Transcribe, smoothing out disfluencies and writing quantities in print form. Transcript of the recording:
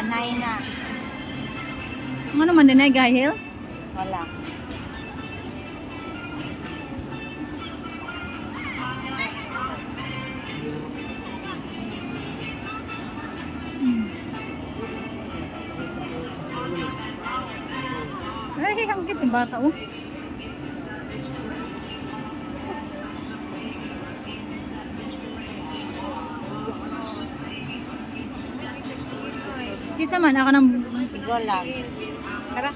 Sanay na. Ano man din ay high heels? Wala. Ay, ang cute ng bata, oh. Kinsa man ako ng Igo lang. Tara.